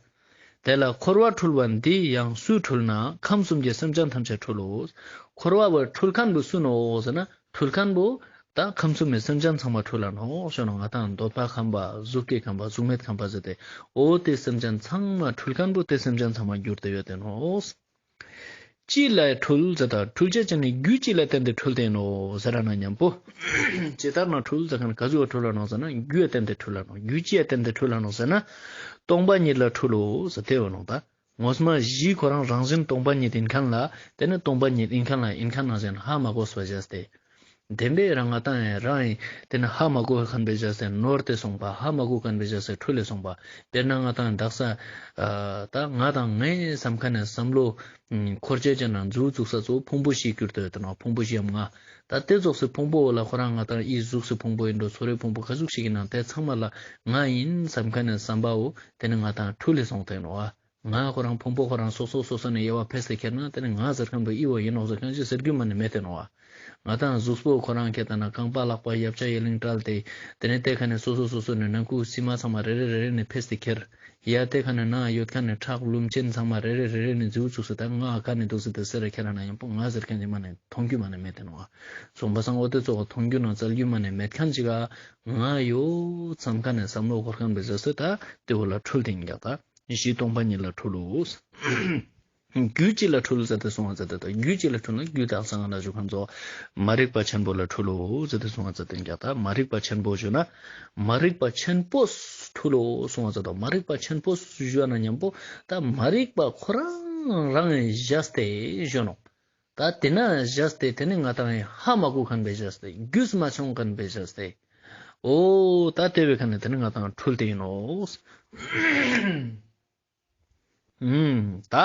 དེ་ལ་འཁོར་བ་འཁྲུལ་བ་འདི་ཡང་སུས་འཁྲུལ་ན་ཁམས་གསུམ་གྱི་སེམས་ཅན་ཐམས་ཅད་འཁྲུལ་ལོ། འཁོར་བ་བོ་འཁྲུལ་མཁན་པོ་སུ་ནོག་ཟེར་ན་འཁྲུལ་མཁན་པོ་ད་ཁམས་གསུམ་མི་སེམས་ཅན་ཚང་མ་འཁྲུལ་ལ་ནོག་ཞུ་ནོག། ང་ཏང་འདོད་པ་ཁམས་པ་གཟུགས་ཀྱི་ཁམས་པ་གཟུགས་མེད་ཁམས་པ་ཟེར་ཏེ་འོ་དེ་སེམས་ཅན་ཚང་མ་འཁྲུལ་མཁན་པོ་དེ་སེམས་ཅན་ཚང་མ་གྱུར་ཏེ་ཡོད་དེ་ནོག། ཅི་ལས་འཁྲུལ་ཟེར་ད་འཁྲུལ་ཅེས་ཅན་ནི་རྒྱུ་ཅི་ལ་བརྟེན་ཏེ་འཁྲུལ་ཏེ་ནོག་ཟེར་ན་མཉམ་པོ། ཇི་ལྟར་ན་འཁྲུལ་ཟེར་མཁན་ག་ཟུག་འཁྲུལ་ལ་ནོག་ཟེར་ན་རྒྱུ་ལ་བརྟེན་ཏེ་འཁྲུལ་ལ་ནོག། རྒྱུ་ཅི་ལ་བརྟེན་ཏེ་འཁྲུལ་ལ་ནོག་ཟེར་ན། སྟོང་པ་ཉིད་ལ་འཁྲུལ་ལོ་ཟེར་ཏེ་འོ་ནོག་ད། ངོ་མ་གཞི་ཁོ་རང་རང་བཞིན་སྟོང་པ་ཉིད་ཡིན་མཁན་ལ་དེ་ནི་སྟོང་པ་ཉིད་ཡིན་མཁན་ལ་ཡིན་མཁན་ནང་བཞིན་ཧ་མ་གོ་བ་བྱས་ཏེ། བདེན་པའི་རང་ང་ཏང་ཡང་རང་ཡིན་དེ་ནི་ཧ་མ་གོ་མཁན་པའི་བྱས་ཏེ་ནོར་ཏེ་སོང་པ། ཧ་མ་གོ་མཁན་པའི་བྱས་ཏེ་འཁྲུལ་ལེ་སོང་པ། དཔེར་ན་ང་ཏང་དག་ས་ཨ་ད་ང་དང་ངའི་བསམ་མཁན་ནི་བསམ་བློ་འཁོར་ཅེས་ཅན་ན་མཛུ་བཙུགས་ས་ཚོ་ཕུང་པོ་བཞི་གྱུར་ཏེ་ཡོད་དེ་ནོག། ཕུང་པོ་བཞི་འམ་ལྔ། ད་དེ་ཙོགས་སི་ཕུང་པོ་བོ་ལ་ཁོ་རང་ང་ཏང་ཨི་གཟུགས་སི་ཕུང་པོ་ཡིན་འགྲོ་ཚོར་བའི་ཕུང་པོ་ག་ཟུག་ཞིག་ཡིན་ན་དེ་ཚང་མ་ལ་ང་ཡིན་བསམ་མཁན་ནི་བསམ་པ་བོ་དེ་ནི་ང་ཏང་འཁྲུལ་ལེ་སོང་སྟེ་ནོག་ཨ། ང་ཁོ་རང་ཕུང་པོ་ཁོ་རང་སོ་སོ་སོ་སོ་ནས་དབྱེ་བ་ཕེས་ཏེ་ཁྱེར་ན་དེ་ནི་ང་ཟེར་མཁན་པོ་ཨི་བོ་ཡིན་ནོག་ཟེར་མཁན་ཞིག་ཟེར་རྒྱུ་མ་ནི་མེད་དེ་ནོག་ཨ། ང་ཏང་གཟུགས་པོ་ཁོ་རང་ཁྱེར་ཏེ་ན་རྐང་པ་ལག་པ་ཡབ་ཆ་ཡི་ལིང་བྲལ་ཏེ་དེ་ནི་དེ་ཁ་ནས་སོ་སོ་སོ་སོ་ནས་ནང་ཁུག་སི་མ་ཚང་མ་རེ་རེ་རེ་རེ་ནས་ཕེས་ཏེ་ཁྱེར། ཡ་དེ་ཁ་ནས་ནང་ཡོད་མཁན་ནས་ཁྲག་ལུམ་ཆེན་ཚང་མ་རེ་རེ་རེ་རེ་ནས་མཛུ་བཙུགས་སེ་ད་ང་ཁ་ནས་འདུག་སེ་དེ་སེ་ར་ཁྱེར་ན་ཡང་པོ་ང་ཟེར་མཁན་ཅིག་མ་ནི་མཐོང་རྒྱུ་མ་ནི་མེད་དེ་ནོག་ཨ། སོང་པ་སང་འོ་དེ་ཙོགས་མཐོང་རྒྱུ་ནང་བཙལ་རྒྱུ་མ་ནི་མེད་མཁན་ཅིག་ག་ང་ཡོད་བསམ་མཁན་ནི་བསམ་བློ་འཁོར་མཁན་པའི་བྱས་ཏེ་ད་དེ་བོ་ལ་འཁྲུལ་ཏེ་ཡིན་ཀྱག་ད། གཞི་སྟོང་པ་ཉིད་ལ་འཁྲུལ་ལོ། རྒྱུ་ཅི་ལ་འཁྲུལ་ཟེར་ཏེ་གསུངས་པ་ཟེར་ཏེ་ད་རྒྱུ་ཅི་ལ་འཁྲུལ་ན་རྒྱུ་དག་ས་ང་ལ་ཞུ་མཁན་ཚོ་མ་རིག་པ་ཆེན་པོ་ལ་འཁྲུལ་ལོ་ཟེར་ཏེ་གསུངས་པ་ཟེར་ཏེ་ཡིན་ཀྱག་ད། མ་རིག་པ་ཆེན་པོ་ཞུ་ན་མ་རིག་པ་ཆེན་པོ་འཁྲུལ་ལོ་གསུངས་པ་ཟེར་ཏེ་མ་རིག་པ་ཆེན་པོ་ཞུ་ན་མཉམ་པོ་ད་མ་རིག་པ་ཁོ་རང་རང་བཞག་སྟེ་ཞུ་ནོག། ད་དེ་ན་བཞག་སྟེ་དེ་ནི་ང་ཏང་ཧ་མ་གོ་མཁན་པའི་བྱས་ཏེ་རྒྱུས་མ་ཆོད་མཁན་པའི་བྱས་ཏེ། འོ་ད་དེ་བའི་ཁ་ནས་དེ་ནི་ང་ཏང་འཁྲུལ་ཏེ་ཡིན་ནོག། ཨུམ། ད་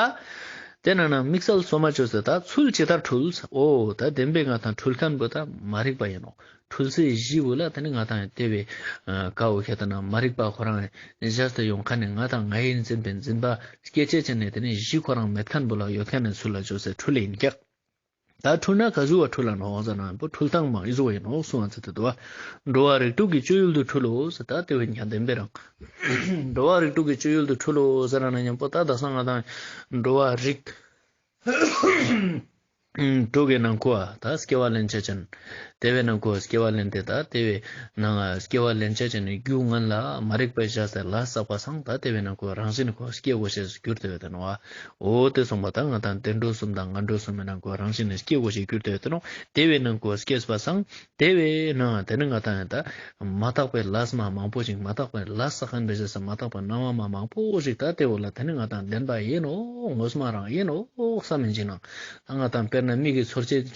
དེ་ན་ན་དམིགས་བསལ་སོ་མ་ཅོས་ཏེ་ད་ཚུལ་ཇི་ལྟར་འཁྲུལ། འོ་ད་བདེན་པའི་ང་དང་འཁྲུལ་མཁན་པོ་ད་མ་རིག་པ་ཡིན་ནོག། འཁྲུལ་ས་བཞི་བོ་ལ་དེ་ནི་ང་དང་དེ་བས་ཀ་བོ་ཁྱེད་ལྟ་ན་མ་རིག་པ་ཁོ་རང་བཞག་སྟེ་ཡོང་མཁན་ནི་ང་དང་ང་ཡི་འཛིན་པའི་འཛིན་པ་སྐྱེ་ཅེས་ཅན་ནི་དེ་ནི་གཞི་ཁོ་རང་མེད་མཁན་པོ་ལ་ཡོད་མཁན་ནི་ཚུལ་ལ་ཅོས་ཏེ་འཁྲུལ་ཡིན་ཀྱག། ད་འཁྲུལ་ན་ག་ཟུག་པ་འཁྲུལ་ལ་ནོག་ཟེར་ན་པོ་འཁྲུལ་སྟངས་མ་འི་ཟུག་པ་ཡིན་ནོག་གསུང་བ་ཚེ་དེ་དུ་བ། འགྲོ་བ་རིགས་དྲུག་གི་སྤྱོད་ཡུལ་དུ་འཁྲུལ་ལོ་ཟེར། ད་དེ་བས་ཀྱང་བདེན་པའི་རང་འགྲོ་བ་རིགས་དྲུག་གི་སྤྱོད་ཡུལ་དུ་འཁྲུལ་ལོ་ཟེར་ན་མཉམ་པོ་ད་ད་སང་ང་དང་འགྲོ་བ་རིགས་དྲུག་གི་ནང་ཁོ་ད་སྐྱེ་བ་ལེན་ཅེས་ཅན། དེ་བས་ནང་ཁོ་སྐྱེ་བ་ལེན་ཏེ་ད་དེ་བས་ནང་སྐྱེ་བ་ལེན་ཅེས་ཅན་ནི་རྒྱུ་ངན་ལ་མ་རིག་པའི་བཞག་སྟེ་ལ་བསགས་པ་སང་ད་དེ་བས་ནང་ཁོ་རང་བཞིན་ཁོ་སྐྱེ་དགོས་ཤེས་གྱུར་ཏེ་ཡོད་དེ་ནོག། འོ་དེ་སོང་པ་ད་ང་དང་བདེ་འགྲོ་གསུམ་དང་ངན་འགྲོ་གསུམ་མི་ནང་ཁོ་རང་བཞིན་ནི་སྐྱེ་དགོས་ཤེས་གྱུར་ཏེ་ཡོད་དེ་ནོག། དེ་བས་ནང་ཁོ་སྐྱེས་པ་སང་དེ་བས་ན་དེ་ནི་ང་དང་ཡང་ད་མ་དག་པའི་ལས་མ་མང་པོ་ཞིག་མ་དག་པའི་ལས་བསགས་མཁན་པའི་ཞེས་སུ་མ་དག་པའི་སྣང་བ་མ་མང་པོ་ཞིག་ད་དེ་བོ་ལ་དེ་ནི་ང་དང་བདེན་པ་ཡིན་ནོག། ངོ་མ་རང་ཡིན་ནོག་བསམ་མིན་ཅིག་ནང་ད་ང་དང་དཔེར་ན་མིག་གི་ཚོར་ཅེས་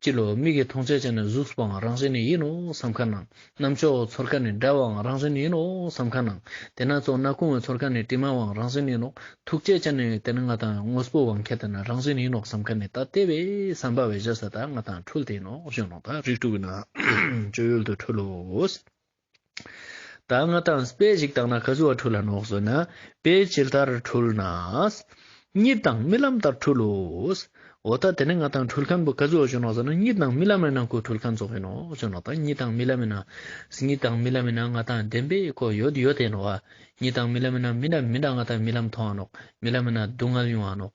ཅི་ལོ་མིག་གི་མཐོང་ཅེས་ཅན་ནི་གཟུགས་པོའང་རང་བཞིན་ནི་ཡིན་ནོག་བསམ་མཁན་ནང་རྣམ་ཅོག་ཚོར་མཁན་ནི་སྒྲ་བོའང་རང་བཞིན་ནི་ཡིན་ནོག་བསམ་མཁན་ནང་དེ་ན་ཚོ་སྣ་ཁུང་བའི་ཚོར་མཁན་ནི་དྲི་མ་བོའང་རང་བཞིན་ནི་ཡིན་ནོག། ཐུག་ཅེས་ཅན་ནི་དེ་ནི་ང་དང་དངོས་པོ་དབང་ཁྱེར་ཏེ་ན་རང་བཞིན་ཡིན་ནོག་བསམ་མཁན་ནི་ད་དེ་བས་བསམ་པ་བས་བཞག་ས་ད་ང་དང་འཁྲུལ་ཏེ་ཡིན་ནོག་ཞུ་ནོག། ད་རིགས་དྲུག་གི་ནང་སྤྱོད་ཡུལ་དུ་འཁྲུལ་ལོ། ད་ང་དང་དཔེ་ཞིག་བཏང་ན་ག་ཟུག་པ་འཁྲུལ་ལ་ནོག་ཟེར་ན། དཔེ་ཇི་ལྟར་འཁྲུལ་ན། གཉིད་དང་རྨི་ལམ་ལྟར་འཁྲུལ་ལོ། འོ་ད་དེ་ནི་ང་དང་འཁྲུལ་མཁན་པོ་ག་ཟུག་པ་ཞུ་ནོག་ཟེར་ན་གཉིད་དང་རྨི་ལམ་མི་ནང་ཁོ་འཁྲུལ་མཁན་ཙོགས་ཡིན་ནོག་ཞུ་ནོག། ད་གཉིད་དང་རྨི་ལམ་མི་ནང་གཉིད་དང་རྨི་ལམ་མི་ནང་ང་དང་བདེན་པའི་ཁོ་ཡོད་ཡོད་དེ་ནོག་པ། གཉིད་དང་རྨི་ལམ་མི་ནང་མི་འདྲ་མི་འདྲ་ང་དང་རྨི་ལམ་མཐོང་བ་ནོག། རྨི་ལམ་མི་ནང་སྡུག་བསྔལ་མྱོང་བ་ནོག།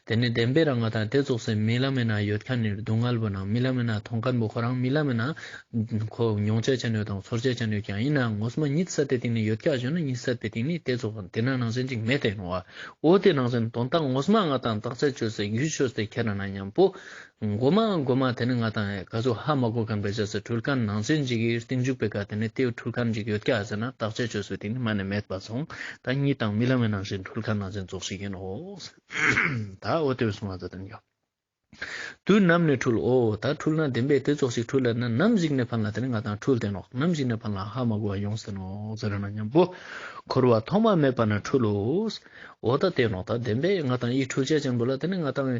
དེ་ནི་བདེན་པའི་རང་ང་དང་དེ་ཙོགས་སེ་རྨི་ལམ་མི་ནང་ཡོད་མཁན་ནི་སྡུག་བསྔལ་པོ་ནང་རྨི་ལམ་མི་ནང་མཐོང་མཁན་པོ་ཁོ་རང་རྨི་ལམ་མི་ནང་ཁོ་མྱོང་ཅེས་ཅན་ཡོད་དང་ཚོར་ཅེས་ཅན་ཡོད་ཀྱང་ཡིན་ནའང་ངོ་མ་གཉིད་སད་པའི་སྟེང་ནི་ཡོད་ཀྱག་ཞུ་ན་གཉིད་སད་པའི་སྟེང་ནི་དེ་ཙོགས་དེ་ན་ནང་བཞིན་ཅིག་མེད་དེ་ནོག་པ། འོ་དེ་ནང་བཞིན་དོན་དག་ངོ་མ་ང་དང་བརྟག་དཔྱད་ཅོས་སེ་ཡུལ་ཅོས་ཏེ་ཁྱེར་ན་མཉམ་པོ། མགོ་མ་མགོ་མ་དེ་ནི་ང་དང་ག་ཟུག་ཧ་མ་གོ་མཁན་པའི་ཅོས་སེ་འཁྲུལ་མཁན་ནང་བཞིན་ཅིག་གི་རྟིང་འཇུག་པའི་ཀ་དེ་ནི་དེ་འཁྲུལ་མཁན་ཅིག་ཡོད་ཀྱག་ཟེར་ན་བརྟག་དཔྱད་ཅོས་སེ་དེ་ནི་མ་ནི་མེད་པ་སོང་། ད་གཉིད་དང་རྨི་ལམ་མི་ནང་བཞིན་འཁྲུལ་མཁན་ནང་བཞིན་ཙོགས་ཤིག་ཡིན་ནོག། ད་འོ་དེ་སོང་བ་ད་དེ་ནི་ཡོད། དུས་ནམ་ནས་འཁྲུལ། འོ་ད་འཁྲུལ་ན་བདེན་པའི་དེ་ཙོགས་ཤིག་འཁྲུལ་ལ་ན་ནམ་ཞིག་ནས་ཕན་ལ་དེ་ནི་ང་དང་འཁྲུལ་ཏེ་ནོག། ནམ་ཞིག་ནས་ཕན་ལ་ཧ་མ་གོ་བ་ཡོང་སྟེ་ནོག་ཟེར་ན་མཉམ་པོ། འཁོར་བ་ཐོག་མ་མེད་པ་ནས་འཁྲུལ་ལོ། འོ་ད་དེ་ནོག། ད་བདེན་པའི་ང་དང་ཡི་འཁྲུལ་ཅེས་ཅན་པོ་ལ་དེ་ནི་ང་དང་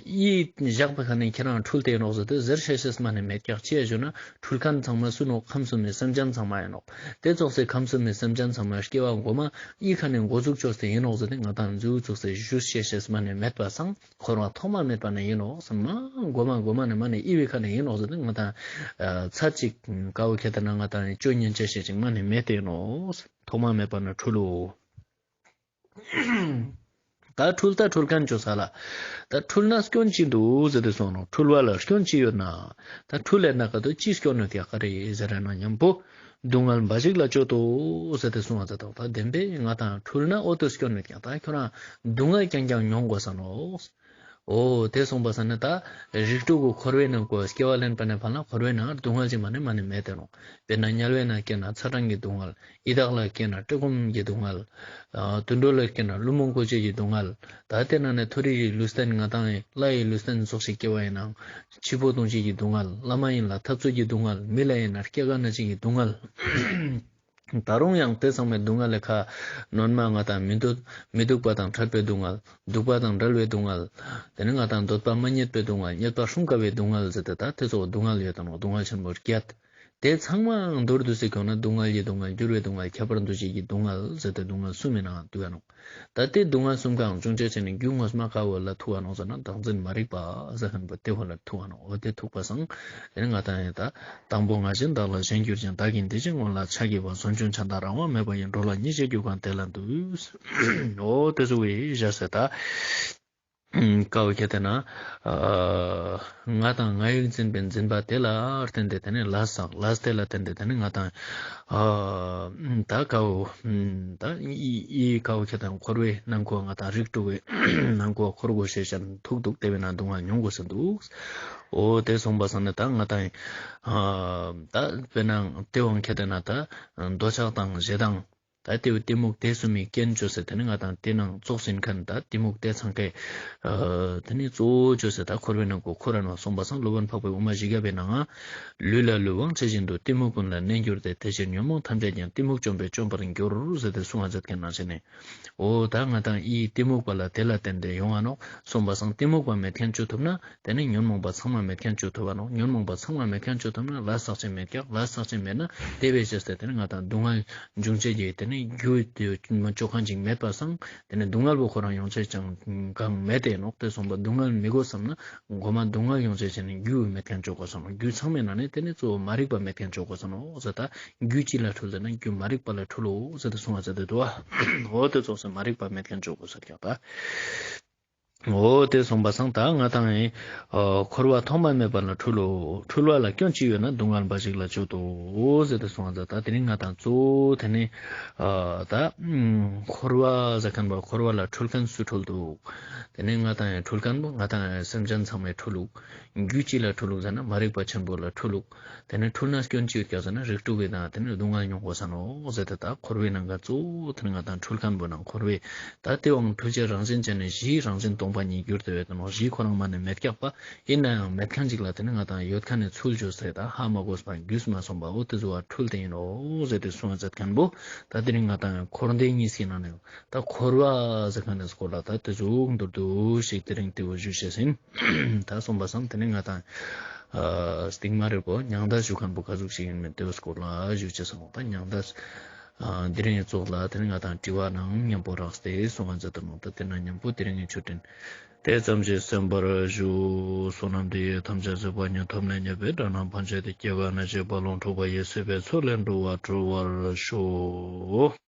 ཡི་བཞག་པའི་ཁ་ནས་ཁྱེད་རང་འཁྲུལ་ཏེ་ནོག་ཟེར་ཏེ་ཟེར་ཤེས་ཤེས་མ་ནི་མེད་ཀྱག། ཅི་ཡ་ཞུ་ན་འཁྲུལ་མཁན་ཚང་མ་སུ་ནོག། ཁམས་གསུམ་མི་སེམས་ཅན་ཚང་མ་ཡིན་ནོག། དེ་ཙོགས་སེ་ཁམས་གསུམ་མི་སེམས་ཅན་ཚང་མ་སྐྱེ་བ་མགོ་མ་ཡི་ཁ་ནས་འགོ་བཙུགས་ཅོས་ཏེ་ཡིན་ནོག་ཟེར་ཏེ་ང་དང་འཛུལ་བཙུགས་སེ་ཞུ་ཤེས་ཤེས་མ་ནི་མེད་པ་སང་། འཁོར་བ་ཐོག་མ་མེད་པ་ནས་ཡིན་ནོག་ཟེར་མ་མགོ་མ་མགོ་མ་ནས་མ་ནས་ཨི་བའི་ཁ་ནས་ཡིན་ནོག་ཟེར་ཏེ་ང་དང་ཚར་གཅིག་ཀ་བོ་ཁྱེད་ལྟ་ན་ང་དང་ཅོ་ཉན་ཅེས་ཤེས་ཅིག་མ་ནས་མེད་དེ་ཡིན་ནོག། ཐོག་མ་མེད་པ་ནས་འཁྲུལ་ལོ། ད་འཁྲུལ་ད་འཁྲུལ་མཁན་ཅོ་ས་ལ། ད་འཁྲུལ་ན་སྐྱོན་ཅི་འདུག་ཟེར་ཏེ་སོང་ནོག། འཁྲུལ་བ་ལ་སྐྱོན་ཅི་ཡོད་ན། ད་འཁྲུལ་ལས་ན་ག་དོ་ཅི་སྐྱོན་ཡོད་ཀྱག་ག་རེ་ཟེར་ན་མཉམ་པོ། སྡུག་བསྔལ་འབའ་ཞིག་ལ་སྤྱོད་དོ་ཟེར་ཏེ་གསུངས་པ་ད་ད་བདེན་པའི་ང་དང་འཁྲུལ་ན་འོ་དོ་སྐྱོན་མེད་ཀྱང་ད་ཁྱོད་རང་སྡུག་བསྔལ་རྐྱང་རྐྱང་མྱོང་དགོས་ས་ནོག། འོ་དེ་སོང་པ་ས་ནི་ད་རིགས་དྲུག་གི་འཁོར་བའི་ནང་ཁོ་སྐྱེ་བ་ལེན་པ་ནས་ཕན་ལ་འཁོར་བའི་ནང་སྡུག་བསྔལ་ཅིག་མ་ནི་མ་ནི་མེད་དེ་ནོག། དཔེར་ན་དམྱལ་བའི་ནང་སྐྱེས་ན་ཚ་གྲང་གི་སྡུག་བསྔལ། ཡི་དྭགས་ལ་སྐྱེས་ན་བཀྲེས་སྐོམ་གྱི་སྡུག་བསྔལ། དུད་འགྲོ་ལ་སྐྱེས་ན་བླུན་རྨོངས་ཀོ་ཅེས་ཀྱི་སྡུག་བསྔལ། ད་དེ་ནང་ནས་མཐོ་རིས་ཀྱི་ལུས་རྟེན་ང་དང་ལྷ་ཡི་ལུས་རྟེན་ཙོགས་ཤིག་སྐྱེ་བ་ཡིན་ན། འཆི་འཕོ་ལྟུང་བྱེད་ཀྱི་སྡུག་བསྔལ། ལྷ་མ་ཡིན་ལ་འཐབ་རྩོད་ཀྱི་སྡུག་བསྔལ། མི་ལ་ཡིན་ན་སྐྱེ་རྒ་ན་འཆི་གི་སྡུག་བསྔལ། ད་རུང་ཡང་དེ་ཚང་མའི་སྡུག་བསྔལ་ལས་ཁ་སྣོན་མ་ང་དང་མི་སྡུག་མི་སྡུག་པ་དང་འཕྲད་པའི་སྡུག་བསྔལ། སྡུག་པ་དང་བྲལ་བའི་སྡུག་བསྔལ། དེ་ནི་ང་དང་འདོད་པ་མ་རྙེད་པའི་སྡུག་བསྔལ། རྙེད་པ་སྲུང་དཀའ་བའི་སྡུག་བསྔལ་ཟེར་ཏེ་ད་དེ་ཚོ་སྡུག་བསྔལ་ཡོད་དང་སྡུག་བསྔལ་ཆེན་པོ་བརྒྱད། དེ་ཚང་མའང་མདོར་བསྡུས་སེ་ཁྱོང་ན་སྡུག་བསྔལ་གྱི་སྡུག་བསྔལ། འགྱུར་བའི་སྡུག་བསྔལ། ཁྱབ་པར་འདུ་བྱེད་ཀྱི་སྡུག་བསྔལ་ཟེར་ཏེ་སྡུག་བསྔལ་གསུམ་མི་ནང་འདུས་ཡ་ནོག། ད་དེ་སྡུག་བསྔལ་གསུམ་ཀའང་བྱུང་ཅེས་ཅན་ནི་རྒྱུ་ངོ་མ་ཀ་བོ་ལ་ཐུག་ག་ནོག་ཟེར་ན་བདག་འཛིན་མ་རིག་པ་ཟེར་མཁན་པོ་དེ་བོ་ལ་ཐུག་ག་ནོག། འོ་དེ་ཐུག་པ་སང་དེ་ནི་ང་དང་ཡང་ད་དང་པོ་ང་བཞིན་བདག་ལ་ཞེན་གྱུར་ཅིང་། བདག་གི་འདི་ཕྱིར་སྔོན་ལ་ཆགས་བསྐྱེད་པ། བཟོ་སྐྱོན་ཆ་དང་རང་དབང་མེད་པ་ཡིན། འགྲོ་ལ་གཉིས་བྱེད་རྒྱུ་གང་དེ་ལ་འདུད། འོ་དེ་ཚོ་བའི་བཞག་ཟེར་ད། ཀ་བོ་ཁྱེད་ལྟ་ན། ང་དང་ང་ཡི་འཛིན་པའི་འཛིན་པ་དེ་ལ་བརྟེན་ཏེ་དེ་ནི་ལས་བསགས། ལས་དེ་ལ་བརྟེན་ཏེ་དེ་ནི་ང་དང་ད་ཀ་བོ་ད་ཡི་ཀ་བོ་ཁྱེད་ལྟ་ན་འཁོར་བའི་ནང་ཁོ་ང་དང་རིགས་དྲུག་གི་ནང་ཁོ་འཁོར་དགོས་ཤེས་ཅན་ཐུག་འདུག། དེ་བས་ན་སྡུག་བསྔལ་མྱོང་དགོས་ས་འདུག། འོ་དེ་སོང་པ་སང་ནི་ད་ང་དང་ད་དཔེར་ན་དེ་བོ་ཁྱེད་ལྟ་ན་ད་འདོད་ཆགས་དང་ཞེ་སྡང་། ད་ ད་ཏེ་བོ་གཏི་མུག་དེ་གསུམ་མི་རྐྱེན་ཅོས་ཏེ་ཏེ་ནེ་ང་དང་ཏེ་ནང་ཙོགས་ཨིན་ཁན་ད་གཏི་མུག་དེ་ཚང་ཀའི་ཨ་ཏེ་ནེ་གཙོ་བོ་ཅོས་ཏེ་ད་འཁོར་བའི་ནང་ངུ་འཁོར་ར་ནོག་སོང་པ་སང་སློབ་དཔོན་འཕགས་པའི་དབུ་མ་བཞི་ག་པའི་ནང་ང་ལུས་ལ་ལུས་དབང་བྱེད་བཞིན་དུ། གཏི་མུག་ཀུན་ལ་གནས་གྱུར་ཏེ། དེ་ཕྱིར་ཉོན་མོངས་ཐམས་ཅད་ཀྱང་། གཏི་མུག་བཅོམ་པས་བཅོམ་པར་འགྱུར། ཟེར་ཏེ་གསུངས་པ་མཛད་ཁན་ནང་བཞིན་ནི། འོ་ད་ང་དང་འི་གཏི་མུག་པ་ལ་དེ་ལ་བརྟེན་ཏེ་ཡོང་ང་ནོག་སོང་པ་སང་གཏི་མུག་པ་མེད་ཁན་ཅོ་ཐུབ་ན་ཏེ་ནེ་ཉོན་མོངས་པ་ཚང་མ་མེད་ཁན་ཅོ་ཐུབ་བ་ནོག་ཉོན་མོངས་པ་ཚང་མ་མེད་ཁན་ཅོ་ཐུབ་ན་ལས་བསགས་ཅེས་མེད་ཀྱག་ལས་བསགས་ཅེས་མེད་ན་ཏེ་བས་ཅོས་ཏེ་ཏེ་ནེ་ང་དང་སྡུག་བསྔལ་འབྱུང་ཅེས་ཀྱི་ཏེ་ནེ་རྒྱུ་ཏེ་ཅོ་ཁན་ཅིག་མེད་པ་སང་ཏེ་ནེ་སྡུག་བསྔལ་བོ་ཁོ་རང་ཡོང་ཅེས་ཅང་གང་མེད་དེ་ནོག་ཏེ་སོང་པ་སྡུག་བསྔལ་མི་དགོས་བསམ་ན་གོ་མ་སྡུག་བསྔལ་ཡོང་ཅེས་ཅན་རྒྱུ་མེད་ཁན་ཅོ་དགོས་ས་ནོག་རྒྱུ་ཚང་མའི་ནང་ནེ་ཏེ་ནེ་གཙོ་བོ་མ་རིག་པ་མེད་ཁན་ཅོ་དགོས་ས་ནོག་ཟེར་ད། རྒྱུ་ཅི་ལ་འཁྲུལ་ཟེར་ན་རྒྱུ་མ་རིག་པ་ལ་འཁྲུལ་ལོ་ཟེར་ཏེ་གསུངས་པ་མཛད་དེ་འདུག་པ། འོ་ཏེ་ཙོགས་སེ་མ་རིག་པ་མེད་ཁན་ཅོ་དགོས་ཟེར་ཀྱག་ད། འོ་ཏེ་སོང་པ་སང་ད་ང་དང་ཨ་འཁོར་བ་ཐོག་མ་མེད་པ་ལ་འཁྲུལ་ལོ། འཁྲུལ་བ་ལ་སྐྱོན་ཅི་ཡོད་ན། སྡུག་བསྔལ་འབའ་ཞིག་ལ་སྤྱོད་དོ་ཟེར་ཏེ་གསུངས་པ་མཛད་ད། ཏེ་ནེ་ང་དང་གཙོ་བོ་ཏེ་ནེ་ཨ་ད་འཁོར་བ་ཟེར་ཁན་པོ་འཁོར་བ་ལ་འཁྲུལ་ཁན་སུ་འཁྲུལ་འདུག་ཏེ་ནེ་ང་དང་ཡང་འཁྲུལ་ཁན་པོ་ང་དང་ཡང་སེམས་ཅན་ཚང་མའི་འཁྲུལ་ལུགས། རྒྱུ་ཅི་ལ་འཁྲུལ་ལུགས་ཟེར་ན་མ་རིག་པ་ཆེན་པོ་ལ་འཁྲུལ་ལུགས། ཏེ་ནེ་འཁྲུལ་ན་སྐྱོན་ཅི་ཡོད་ཀྱག་ཟེར་ན་རིགས་དྲུག་གི་དང་ཏེ་ནེ་སྡུག་བསྔལ་མྱོང་དགོས་ས་ནོག་ཟེར་ཏེ་ད་འཁོར་བའི་ནང་ང་གཙོ་བོ་ཏེ་ནེ་ང་དང་འཁྲུལ་ཁན་པོ་ནང་འཁོར་བའི་ད་ཏེ་བོའང་འཁྲུལ་བྱེད་རང་བཞིན་ཅན་ནི་གཞིའི་རང་བཞིན་སྟོང་པ་ཉིད་གྱུར་ཏེ་ཡོད་དེ་ནོག་གཞི་ཁོ་རང་མ་ནེ་མེད་ཀྱག་པ། ཨིན་ནའང་མེད་ཁན་ཅིག་ལ་ཏེ་ནེ་ང་དང་ཡོད་ཁན་ནི་ཚུལ་ཅོས་ཏེ་ད་ཧ་མ་གོ་བ་རྒྱུས་མ་སོང་པ་འོ་ཏེ་ཙོགས་པ་འཁྲུལ་ཏེ་ཨིན་ནོག་ཟེར་ཏེ་གསུངས་པ་མཛད་ཁན་པོ་ད་ཏེ་ནེ་ང་དང་འཁོར་འདས་གཉིས་ཀྱི་ནང་ནེ། ད་འཁོར་བ་ཟེར་ཁན་ནི་སྐོར་ལ་ད་ཏེ་ཟུག་མདོར་བསྡུས་ཤིག་དེ་རིང་ཏེ་བོ་ཞུ་ཅེས་ཨིན། ད་སོང་པ་སང་ཏེ་ནེ་ང་དང་ཨ་སྟིང་མ་རེ་བོ་མྱང་འདས་ཞུ་ཁན་པོ་ག་ཟུག་ཞིག་ཨིན་མེད་ཏེ་བོ་སྐོར་ལ་ཞུ་ཅེས་ཨིན། ད་མྱང་འདས་ཨ་དེ་རིང་གི་ཚོགས་ལ་ཏེ་ནེ་ང་དང་དྲི་བ་ནང་ཉམ་པོ་རགས་ཏེ་གསུང་བ་མཛད་དེ་ནོག་ད་ཏེ་ནེ་ཉམ་པོ་དེ་རིང་གི་ཆོས་འབྲེལ་དེ་ཙམ་ཞིག་གསན་པར་ཞུ། བསོད་ནམས་འདི་ཡིས་ཐམས་ཅད་གཟིགས་པ་ཉིད། ཐོབ་ནས་ཉེས་པའི་དགྲ་རྣམས་ཕམ་བྱས་ཏེ། སྐྱེ་རྒ་ན་འཆིའི་རྦ་ཀློང་འཁྲུགས་པ་ཡི། སྲིད་པའི་མཚོ་ལས་འགྲོ་བ་སྒྲོལ་བར་ཤོག